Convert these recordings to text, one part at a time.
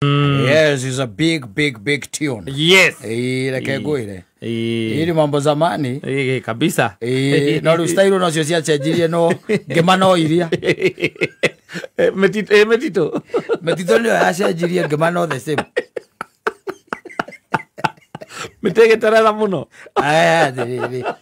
Yes, is a big big big tune. Yes. Reke ngwĩre. Ĩĩ. Ĩĩ, nĩ mambo zamani. Ĩĩ, kabisa. Ĩĩ, no rĩu style nocio ciacenjirie, no ngĩma no iria. Metito, metito. Metito nĩyo yacenjirie, ngĩma no the same. Mĩtĩgĩterera mũno. Aya, atĩrĩrĩ.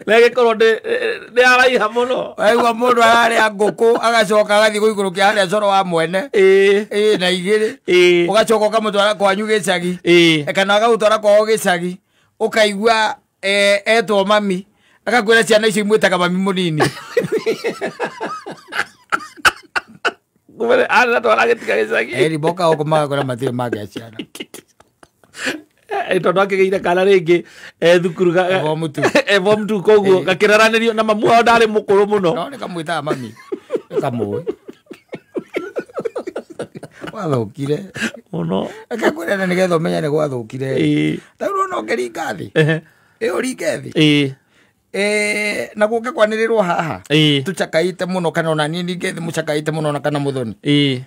Na ĩgĩkorwo nĩ yaraiha mũno. Waigua mũndũ ararĩa ngũkũ, agacoka agathiĩ gũikũrũkia harĩa coro wa mwene. Ĩĩ. Ĩĩ, na igĩrĩ. Ĩĩ. Ũgacoka ũkamũtwara kwanyu gĩcagi. Ĩĩ. Kana agagũtwara kwao gĩcagi, ũkaigua etwo mami, agakwĩra ciana icio imwĩtaga mami mũnini. Kumbe arĩ na twana gĩtiga gĩcagi. Eri boka gũkũ magakwĩra matirĩ mangĩa ciana. Tondũ akĩgĩire kana rĩngĩ thukuru Form two. Form two, koguo gakĩraranĩrio na mamu wao ndarĩ mũkũrũ mũno. No nĩ kamwĩtaga mami, nĩ kamũĩ gwathũkire. Mũno. Akakwĩra na nĩgetha ũmenye nĩ gwathũkire. Ĩĩ. Tarĩu ona ũngĩringa thĩ, Ehe. ĩ ũringe thĩ. Ĩĩ. Na gũke kwanĩrĩrwo haha Ĩĩ. tũcakaĩte mũno, kana ona niĩ ningĩ thĩ mũcakaĩte mũno na kana mũthoni. Ĩĩ.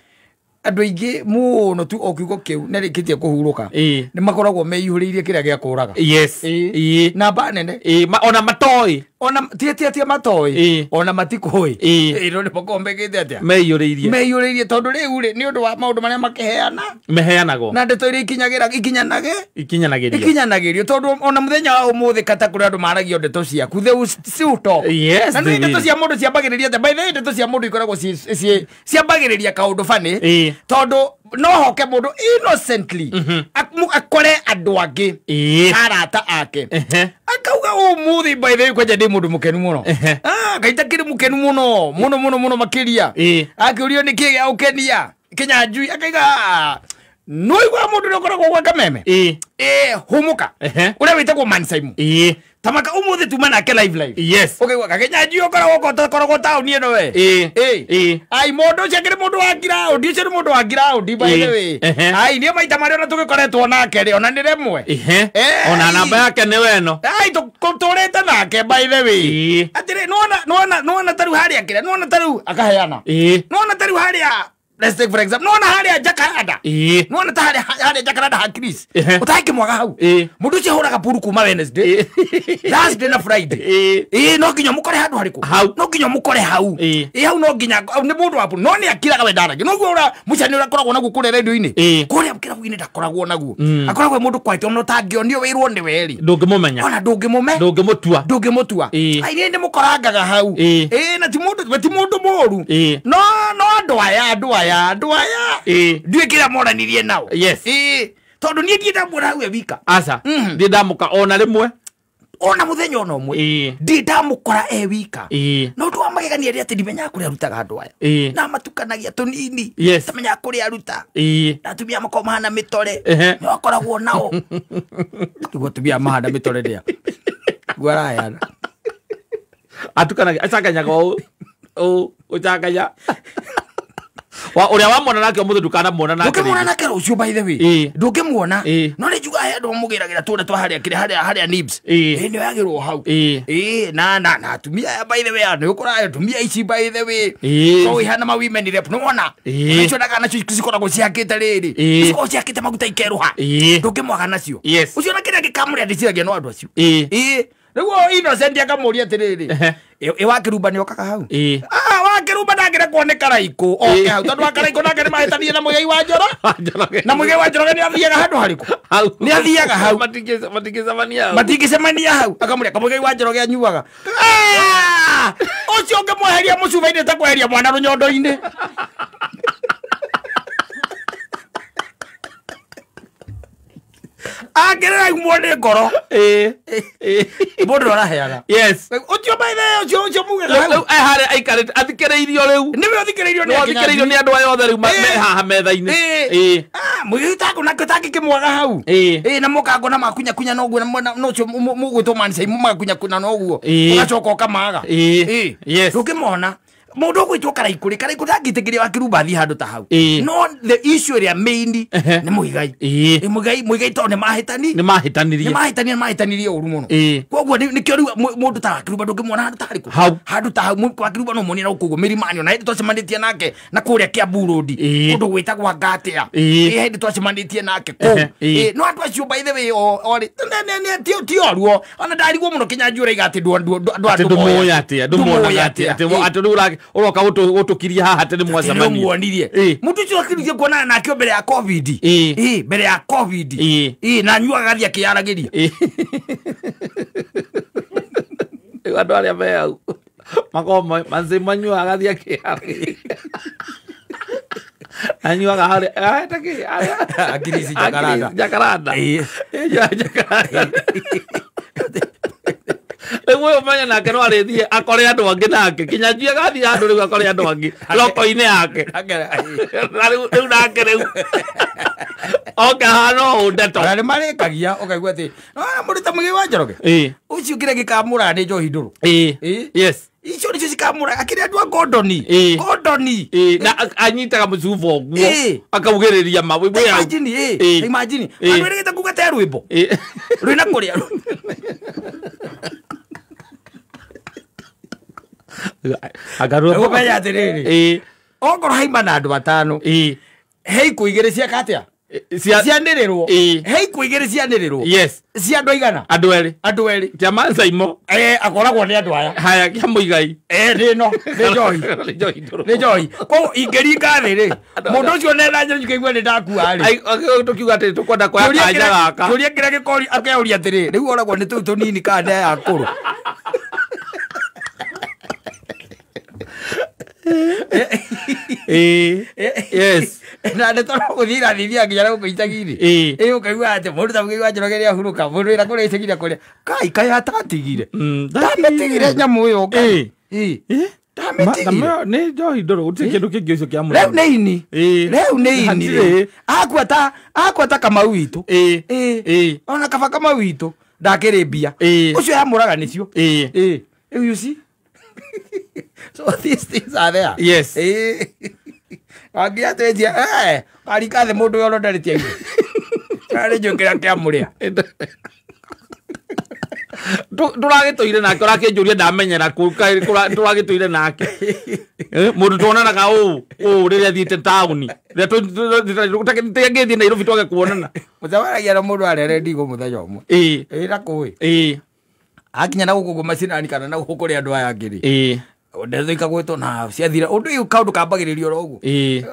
Andũ aingĩ mũno tu o kiugo kĩu nĩ rĩkĩtie kũhurũka, Ĩĩ. nĩ makoragwo meihũrĩirie kĩrĩa gĩa kũraga. Yes. Ĩĩ. Ĩĩ. Namba nene. Ĩĩ, ona matoĩ. Ona tia matoĩ. Ĩĩ. Ona matikũĩ. Ĩĩ. Ĩĩ, no nĩ makoragwo mekĩte atĩa? Meiyũrĩirie. Meiyũrĩirie, tondũ rĩu rĩ, nĩ ũndũ wa maũndũ marĩa makĩheana Meheanagwo. na ndeto iria ikinyagĩra ikinyanage Ikinyanagĩrio. Ikinyanagĩrio, tondũ ona mũthenya wa ũmũthĩ kata kũrĩ andũ maragio ndeto ciaku, they will still talk. Yes, na they nĩ ndeto will. cia mũndũ ciambagĩrĩria atĩa? By the way, ndeto cia mũndũ ikoragwo ciambagĩrĩria kaũndũ bani, Ĩĩ. tondũ no hoke mũndũ innocently akore andũ angĩ, arata ake, akauga ũmũthĩ, by the way, kwanja ndĩ mũndũ mũkenu mũno. Ah, Ngai takĩrĩ mũkenu mũno mũno mũno mũno makĩria. Ĩĩ. Akĩũrio nĩ kĩ gĩa gũkenia Kĩnyanjui, akaiga, "Ah, nĩwaigua mũndũ ũrĩa ũkoragwo gwa kameme Ĩĩ. ĩ hũmũka, ũrĩa wĩtagwo Mansaimu, tamaka ũmũthĩ tuma nake live live." Yes. Ũkaigua Kakinyanjui ũkoragwo ũkoragwo taũni ĩno we. Ĩĩ. Ĩ. Ĩĩ. Ai, mũndũ ũcio akĩrĩ mũndũ wa ground, ũcio nĩ mũndũ wa ground, by the way. Ehe. Ai, niĩ maita marĩa ona tũgĩkoretwo nake rĩ, ona nĩ rĩmwe. Ehe. Eh. Ona namba yake nĩ weno. Ai, tũtũrĩte nake, by the way. Ĩĩ. Atĩrĩ, nĩwona tarĩu harĩa kĩrĩa, nĩwona tarĩu akaheana, Ĩĩ. nĩwona tarĩu harĩa, let's take for example, nĩwona harĩa Jacaranda, Ĩĩ. nĩwona ta harĩa Jacaranda ha Chris, Ehe. ũtangĩmwaga hau. Ĩĩ. Mũndũ ũcio ahũraga puru kuma Wednesday, Thursday na Friday. Ĩĩ. Ĩĩ, no nginya mũkore handũ harĩkũ? Hau. No nginya mũkore hau. Ĩĩ. Ĩĩ, hau no nginya nĩ mũndũ wa puru, no nĩ akiraga we ndaragia noguo ũra mũcani ũrĩa akoragwo naguo kũrĩa radio-inĩ, Ĩĩ. kũrĩa kĩrabu-inĩ ndakoragwo naguo. Akoragwo e mũndũ quiet, ona ũtangĩonio wĩrwo nĩ we rĩ, Ndũngĩmũmenya. ona ndũngĩmũme Ndũngĩmũtua. Ndũngĩmũtua. Ĩĩ. Ai, niĩ ndĩmũkorangaga hau. Ĩĩ. Ĩĩ, na ti mũndũ, ti mũndũ mũru. Ĩĩ. No andũ aya Ĩĩ. ndiũĩ kĩrĩa monanirie nao. Yes. Ĩĩ, tondũ niĩ ndiĩ ndamuona hau e wika. Aca. Ndiĩ ndamũka ona rĩmwe. Ona mũthenya ona ũmwe Ĩĩ. ndiĩ ndamũkora e wika. Ĩĩ. Na ũndũ wa magegania nĩ atĩ ndimenyaga kũrĩa arutaga andũ aya, Ĩĩ. na matukanagia tũnini. Yes. Tamenyaga kũrĩa aruta. Ĩĩ. Na atumia makoragwo mahana mĩtore, Ehe. nĩ akoragwo nao nĩguo atumia mahana mĩtore nĩa guo arayana. Atukanagia acanganyaga ũũ ũũ ũcanganya wa ũrĩa wamwona nake ũmũthĩ ndũkanamuona nake Ndũngĩmuona rĩngĩ. nake rũciũ, by the way. Ĩĩ. Ndũngĩmuona. Ĩĩ. No nĩ njugaga he andũ mamũgĩragĩra tũrĩa twa harĩa kĩrĩa harĩa nibs. Ĩĩ. Ĩĩ, nĩ oyagĩrwo hau. Ĩĩ. Ĩĩ, na atumia aya, by the way, nĩ ũkoraga atumia ici, by the way, Ĩĩ. so ihana ma women rep, nĩwona? Ĩĩ. Nacio nacio cikoragwo cihakĩte rĩrĩ, Ĩĩ. cikoragwo cihakĩte maguta ikerũha. Ĩĩ. Ndũngĩmwaga nacio. Yes. Ũcio na kĩrĩa gĩkamũrĩa ndĩciragia no andũ acio. Ĩĩ. Ĩĩ, rĩu Innocent akamũria atĩrĩrĩ, Ehe. ĩ wakĩrumba nĩ okaga hau? Ĩĩ. Ah, wakĩrumba ndangĩrekwo nĩ Karaikũ oke Ĩĩ. hau, tondũ wa Karaikũ nake nĩ mahĩtanirie na Mũigai wa Njoro, Njoroge. na Mũigai wa Njoroge nĩ athiaga handũ harĩkũ? Hau. Nĩ athiaga hau. Matingĩcemania hau. Matingĩcemania hau. Akamũrĩa kamũigai wa Njoroge anyuaga. Ah! Ũcio ũngĩmweheria mũcuba-inĩ ta kweheria mwana rũnyondo-inĩ. Angĩrĩra imwo nĩ ngoro. Ĩĩ. Ĩĩ. Mũndũ araheana. Yes. Ũcio, by the way, ũcio mugaga Rĩu hau e harĩa aikarĩte athikĩrĩirio rĩu. Nĩwe ũthikĩrĩirio nĩ Nĩ wathikĩrĩirio nĩ andũ aya othe rĩu me haha metha-inĩ. Ĩĩ. Ĩĩ. Ah, mũigai tangu nakĩo tangĩkĩmwaga hau. Ĩĩ. Ĩĩ, na mũkangona makunyakunya noguo, na ũcio mũgwĩtwo manisai makunyakunya noguo. Ĩĩ. Ũgacoka ũkamaga. Ĩĩ. Ĩĩ. Yes. Ndũngĩmona. Mundu gwitwo Karaikuri Karaikuri ndangitikiria wa Kirumba athie handu ta hau. No the issue ria main ni Muigai. Muigai Muigai to ni mahitani. Ni mahitanirie. Ni mahitani mahitanirie uru muno. Koguo nikio riu mundu ta Kirumba ndungimuona handu ta hariku. Handu ta hau kwa Kirumba no muonira kuguo mirimani ona hindi twacemanitie nake na kuria Kiambu Road. Kundu gwitagwo Ngatia. Hindi twacemanitie nake kuu. No andu acio by the way o ri ti oruo ona ndarigwo muno Kinyanjui uraiga ati ndu ndumuoya atia ndumuonaga atia ati riu uroka gutukiria haha ati ni mwacemania muonirie mundu ucio akirutie kuonana nake mbere ya COVID. Mbere ya COVID. Na nyuaga gathie akiyaragiria andu aria me hau makoragwo manzi manyuaga gathie akiyaragiria anyuaga haria etaki Akirisi Jacaranda. Jacaranda. Jacaranda. Rĩu ũyũ menye nake no arĩthiĩ akore andũ angĩ nake Kinyanjui agathiĩ handũ rĩu akore andũ angĩ roko-inĩ yake na rĩu nake rĩu oke hana ũũ ndeto na nĩ marĩkagia ũkaigua atĩ mũndũ ta Mũgĩ wa Njoroge ũcio kĩrĩa gĩkamũraga nĩ njohi ndũrũ. Yes. Icio nicio cikamũraga akĩrĩ andũ a Gondoni. Gondoni. Na anyitaga mũcuba ũguo akaugĩrĩria ma imagine imagine andũ erĩgĩte kuga te rwĩmbo rwĩna kũrĩa agarwo menya atiriri okorwo haima na andu atano he ikũ igĩrĩ ciaka atia cianĩrĩrwo he ikũ igĩrĩ cianĩrĩrwo. Yes. Cia andũ aigana andũ erĩ andũ erĩ kĩa Mansaimo akoragwo nĩ andũ aya haya kĩa Muigai nĩ no nĩ njohi nĩ njohi koguo ingĩringa thĩ rĩ mũndũ ũcio nena njĩra njikaigua nĩ ndakua rĩ tũkiuga atĩ tũkwenda kuoya kanya gaka kĩũria kĩrĩa gĩkori akeuria atĩrĩ rĩu oragwo nĩ tũu tũnini kana nĩ aya akũrũ. Yes. Na nĩ tondũ gũthiĩ irathithia nginya na gũkũ icagi-inĩ. Ũkaigua atĩ mũndũ ta Mũgĩ wa Njoroge nĩahurũka mũndũ wĩra kũrĩa icagi-inĩ akũrĩa kai kai atatigire ndamĩtigire nyamũ ĩyo kai ndamĩtigire nĩ njohi ndũrũ gũtirĩ kĩndũ kĩngĩ ũcio kĩa mũrĩo rĩu nĩ ini rĩu nĩ ini akua ta Kamau witũ ona kaba Kamau witũ ndakĩrĩ mbia ũcio yamũraga nĩcio rĩu you see. So these things are there. Yes. Angiateithia arika thĩ mũndũ ũyũ ndarĩtie igũrũ. Arĩ njũkĩra kĩamũrĩa. Ndũragĩtũire nake ũrakĩnjũria ndamenyera ndũragĩtũire nake. Mũndũ tuonanaga ũũ rĩrĩa thiĩte taũni. Rĩrĩa Nairobi twage kuonana. Mũcemanagia na mũndũ arere ndigũ mũthenya ũmwe. Na kũĩ. Akinya na gũkũ macinani kana na gũkũ kũrĩ andũ aya angĩ rĩ. Ndethoika gwĩtwo na ciathira ũndũ ũyũ kaũndũ kambagĩrĩrio oro ũguo.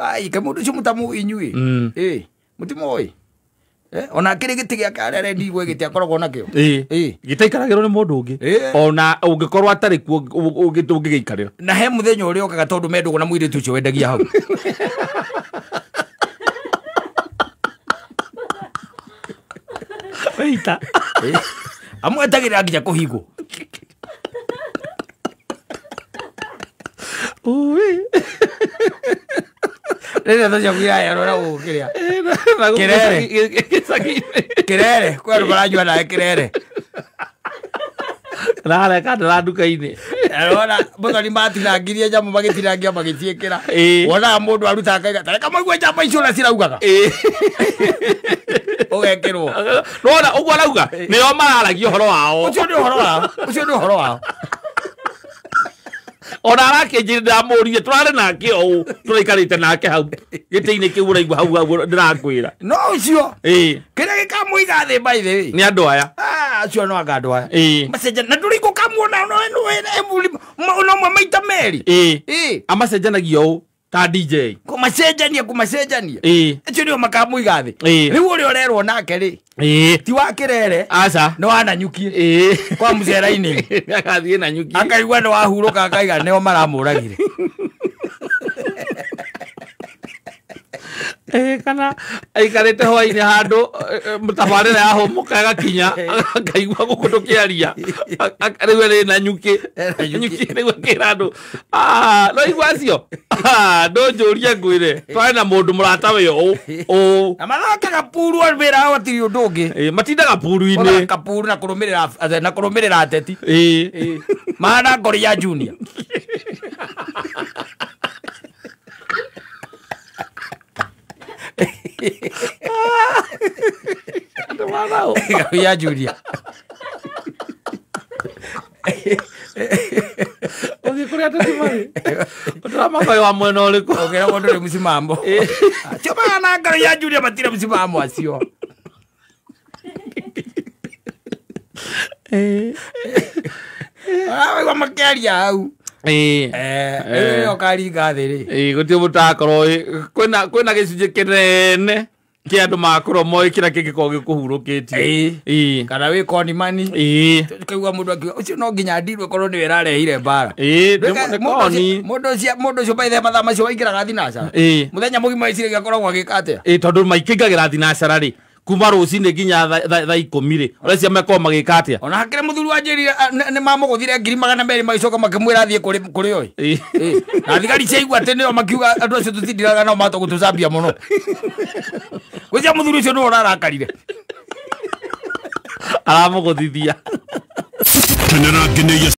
Ai kaĩ mũndũ ũcio mũtamũĩ inyuĩ. Mũtimũĩ. Ona akĩrĩ gĩtĩ gĩake arere ndigũ gĩtĩ akoragwo nakĩo. Gĩtaikaragĩrwo nĩ mũndũ ũngĩ. Ona ũngĩkorwo atarĩ kuo ũngĩgĩikarĩra. Na he mũthenya ũrĩa okaga tondũ me ndũgũ na mũirĩtu ũcio wendagia hau. Weita. Amwetagĩrĩra nginya kũhingwo. Ui. Rĩrĩa tũcio rora gũkĩrĩa. Kĩrere. Kĩrere. Kwĩ andũ maranyua nawe kĩrere. Na harĩa kandara nduka-inĩ. Rora mũthoni matinangirie nyamũ magĩtinangia magĩciĩkĩra. Wonaga mũndũ aruta akaiga ta reke maigue njamba icio ũrĩa ciraugaga. Ũgekĩrwo. Nĩwona ũguo arauga nĩo mararagia ũhoro wao. Ũcio nĩ ũhoro wao. Ũcio nĩ ũhoro wao. Ona arakĩnjĩra ndamũririe tũrarĩ nake ũũ tũraikarĩte nake hau gĩtĩ-inĩ kĩu ũraigua hau hau ndĩrakwĩra. No ũcio kĩrĩa gĩkamũiga thĩ by the way nĩ andũ aya. Acio no anga andũ aya. Macenjana na ndũrĩ gũkamuona no mwe maita merĩ. Amacenjanagia ũũ ta DJ. Kũmacenjania kũmacenjania. Acio nĩo makamũiga thĩ. Rĩu ũrĩa ũrerwo nake rĩ ti wa kĩrere. Aca. Nĩ wa Nanyuki. Kwa mũcera-inĩ. Agathiĩ Nanyuki. Akaigua nĩ wahurũka akaiga nĩo maramũragire. Kana aikarĩte hwainĩ handũ tabarĩra yahũmũka ĩgakinya akaigua gũkũ tũkĩaria rĩu arĩ Nanyuki Nanyuki rĩu akĩra andũ no igua acio ndũnjũrie ngwĩre twarĩ na mũndũ mũrata we ũũ na mathakaga puru wĩra wao hatirĩ ũndũ ũngĩ matindaga puru-inĩ mathaka puru na kũrũmĩrĩra na kũrũmĩrĩra ateti mahana Ngoria Junior. Andũ maraũ. Ngaro ya Julia. Ũthiĩ kũrĩa ateti marĩ. Ũtũramakoĩ wa mwena ũrĩkũ? Ũkĩra mũndũ nĩ msimamo. Acio mahana ngaro ya Julia matirĩ msimamo acio. Araigua makĩaria hau. Ĩyo ũkaringa thĩ rĩ. Gũtirĩ mũtakorwo kwĩna gĩcunjĩ kĩnene kĩa andũ magakorwo moĩ kĩrĩa kĩngĩkorwo gĩkũhurũkĩtie. Kana wĩ konimani. Ũkaigua mũndũ akiuga ũcio no nginya ndirwe korwo nĩwe ĩrarehire mbara. Nĩ koni. Mũndũ ũcio by the mathaa macio waingĩraga thinacara. Mũthenya mũgima wĩciragia akoragwo agĩka atĩa? Tondũ maikĩingagĩra thinacara rĩ kuma rũcinĩ nginya thaa ikũmi rĩ ũreciria makorwo magĩka atĩa? Ona hakĩrĩ mũthuri wanjĩrire nĩ mamũgũthire 200,000 magĩcoka makĩmwĩra athiĩ kũrĩ oi. Na thigari ciaigua atĩ nĩo makiuga andũ acio tũtindiraga nao mahota gũtũcambia mũno. Gwĩciria mũthuri ũcio nĩwe ũrarakarire. Aramũgũthithia. Kenera nginya.